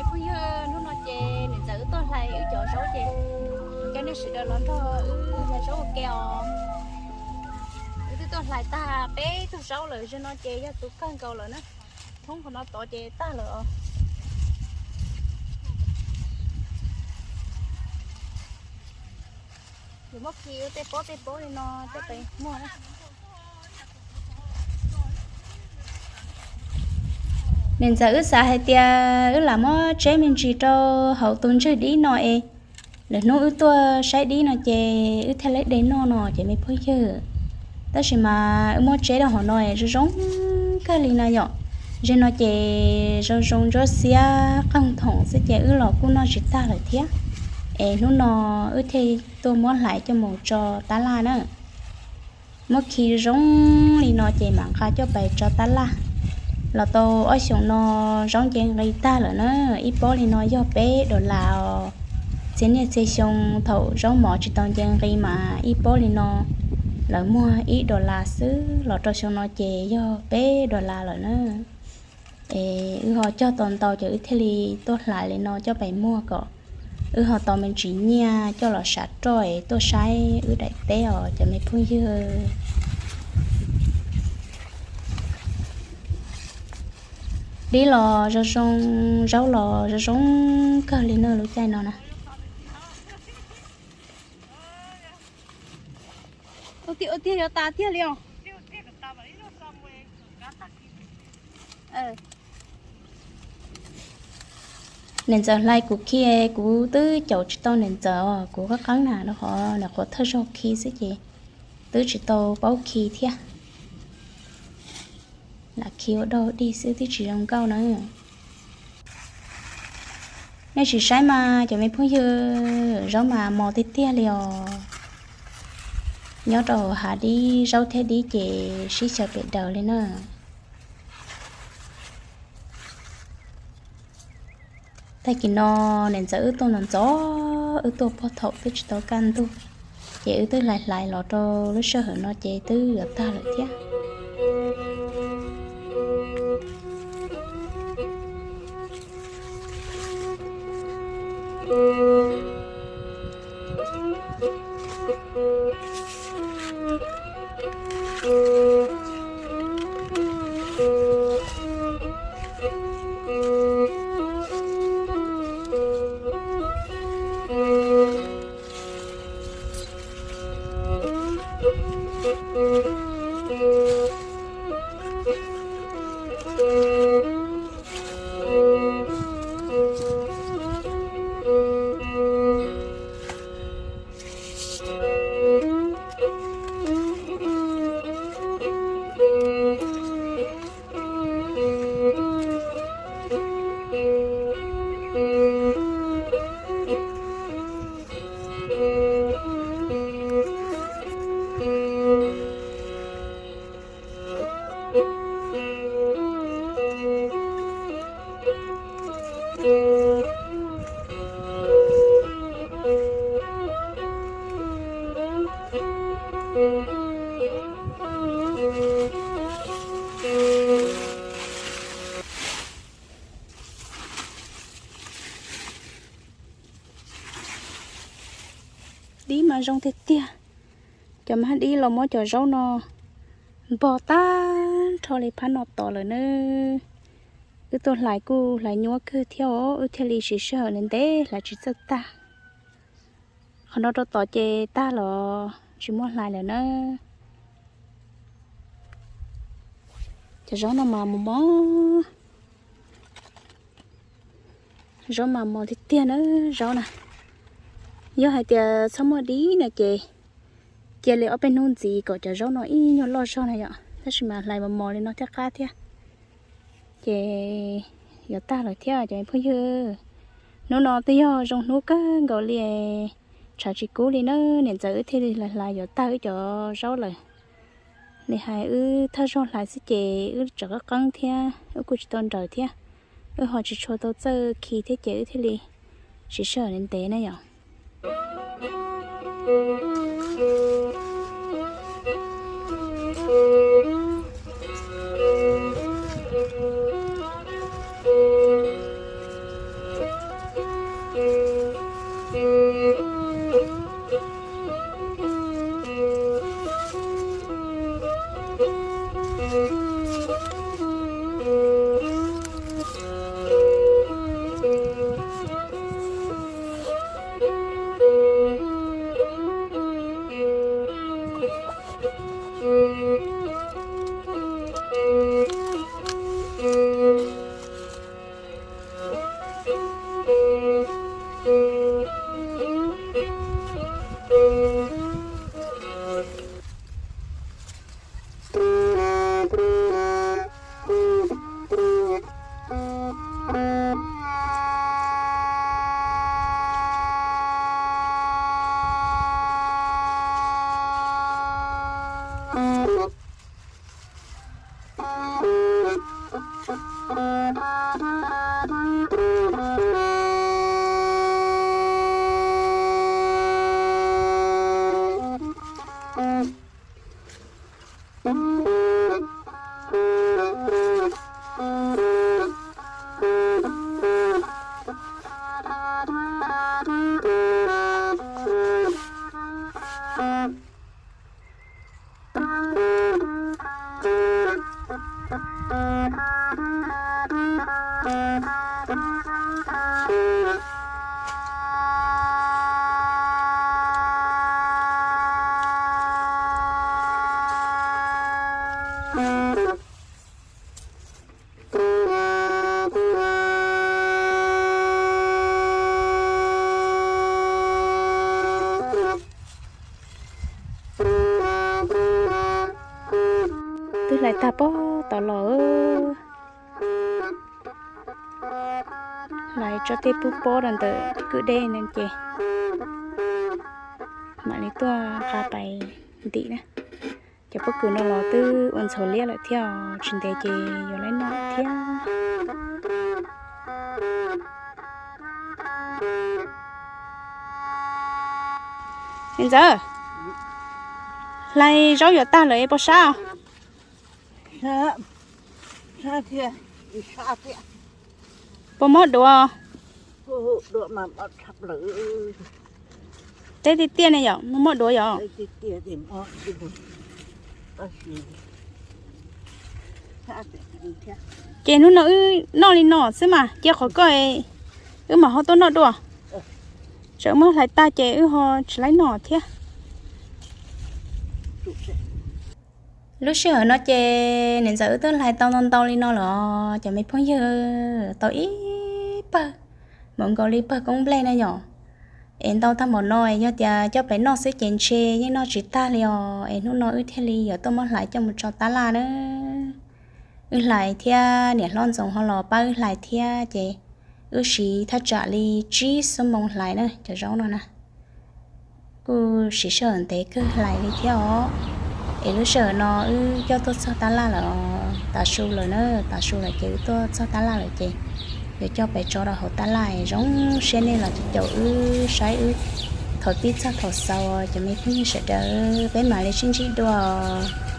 Phooj ywg, hnub no ces niam ntxawm wb tuaj hlais wb cov zaub ces cov nej sawv daws los nrog wb hlais zaub ua ke os. Wb twb tuaj hlais tag peb tug zaub lawm, zaum no ces yog tus kawg nkaus lawm na. Thoob qhov no tod ces tag lawm os. Yuav muab khi ua tej pob tej pob li no coj pais muag na. Niam ntxawm wb xav hais tias wb lam muab tseb me ntsis rau hauv tus ntswg dib no es lwm hnub wb tuaj saib dib no ces wb thiaj li de noj no ces me phooj ywg. Tab sis mas wb muab tseb rau hauv no es zoo zoo kawg li no yom. Zaum no ces zoo zoo ntsuab xiab qeej thoom xwb ces wb los kuj noj tsis tag lawm thiab. Es hnub no wb thiaj tuaj muab hlais coj mus tso tab laj na. Muab khi zoo li no ces mam nqa coj pais tso tab laj. Los tau ob xyoos no zaub nce nqi tag lawm na, ib pob li no yog peb dollar os. Txhia niaj txhia xyoo thaum zaub mov tsis tau nce nqi mas ib pob li no lawv muag ib dollar xwb, los rau xyoo no ces yog peb dollar lawm na. Es wb ho cog tau ntau ces wb thiaj li tuaj hlais li no coj pais muag kom wb ho tau me ntsis nyiaj coj los sam roj es tuaj saib wb daim teb os cov me phooj ywg. Dib los zoo zoo, zaub los zoo zoo kawg li na lub caij no na. Ua tiag ua tiag yuav tas tiag li os. Niam ntxawm hlais kuv khi, kuv twb caum tsis tau niam ntxawm os, kuv qab qeeb na, rau qhov nws qhuav thawj zaug khi xwb ces twb tsis tau paub khi thiab. Lam khi ua dog dig xwb twb tsis zoo nkauj na. Nej sim saib mas cov me phooj ywg, zaub mas mos tiag tiag li os. Nyob rau hauv hav dib, zaub thiab dib ces sib xyaw pem daws li na. Tag kis no niam ntxawm wb tuaj ntxov ntxov, wb tuaj puag thaum twb tsis tau kaj ntug, ces wb twb hlais hlais los rau lub sij hawm no ces twb yuav tag lawm thiab. Dib mas zoo tiag tiag. Cov mab dib los muab cov zaub no npog tag nrho li phab no tos lawm nawb. Wb tuaj hlais kuj hlais nyuaj kawg thiab os, wb thiaj li siv sij hawm ntev ntev hlais tsis txawj tag. Qhov no rau tod ces tag los tsis muaj hlais lawm na. Cov zaub no mas mos mos, zaub mas mos tiag tiag na, zaub na. Yog hais tias txhob muaj dib na ces cia li ob peb hnub ntxiv kom cov zaub no ib nyuag loj zog na yom, tab sis mas hlais mos mos li no thiaj qab thiab. Ces yuav tag lawm thiab cov phooj ywg. Hnub no twb yog zoo hnub kawg nkaus li, tshav tsis kub li na, niam ntxawm wb thiaj li hlais hlais yuav tag wb cov zaub lawm. Li hais wb thawj zaug hlais xwb ces wb tseem qab qeeb thiab wb kuj tsis tau nrawm thiab, wb ho tsis tshua tau txawj khi thiab ces wb thiaj li siv sij hawm ntev ntev na yom. Twb hlais tag pob tod los, hlais tso tej pub pob rau ntawm kwj dej no ces mam li tuaj nqa pais ntim na. Cov pob kws no los twb ua ntxhov liab lawm thiab, tsis ntev ces yuav laib noj thiab. Niam ntxawm, hlais zaub yuav tag lawm es puas sab? Puas mob duav? Teb tiaj tiaj ne yom, mob duav yom? Ces hnub no wb noj li no xwb mas cia qhov koj, wb mam ho tuaj noj dua. Tseem muab hlais tag ces wb ho tsis laib noj thiab. Lub sij hawm no ces niam ntxawm wb twb hlais tau ntau ntau li no los cov me phooj ywg, tau ib pawg, mus nkaus li pawg koob nplej na yom. Es ntau tag npaum no es yog tias coj pem noj xwb ces ntshe yeej noj tsis tag li os. Es hnub no wb thiaj li yuav tuaj muab hlais coj mus tso tab laj na. Wb hlais thiab niam hlob Ntxoov ho los pab wb hlais thiab ces wb siv thaj tsam li tsib xuab moos hlais na cov zaub no na. Kuj siv sij hawm ntev kawg hlais li thiab os. Es lub sij hawm no wb coj tuaj txog tab laj lawm, tav su lawm na, tav su lawm ces wb tuaj txog tab laj lawm ces yuav coj pem tso rau hauv tab laj. Zoo siab nej los caum wb saib wb thaum pib txog thaum xaus, cov me phooj ywg sawv daws, peb mam li sib ntsib dua os.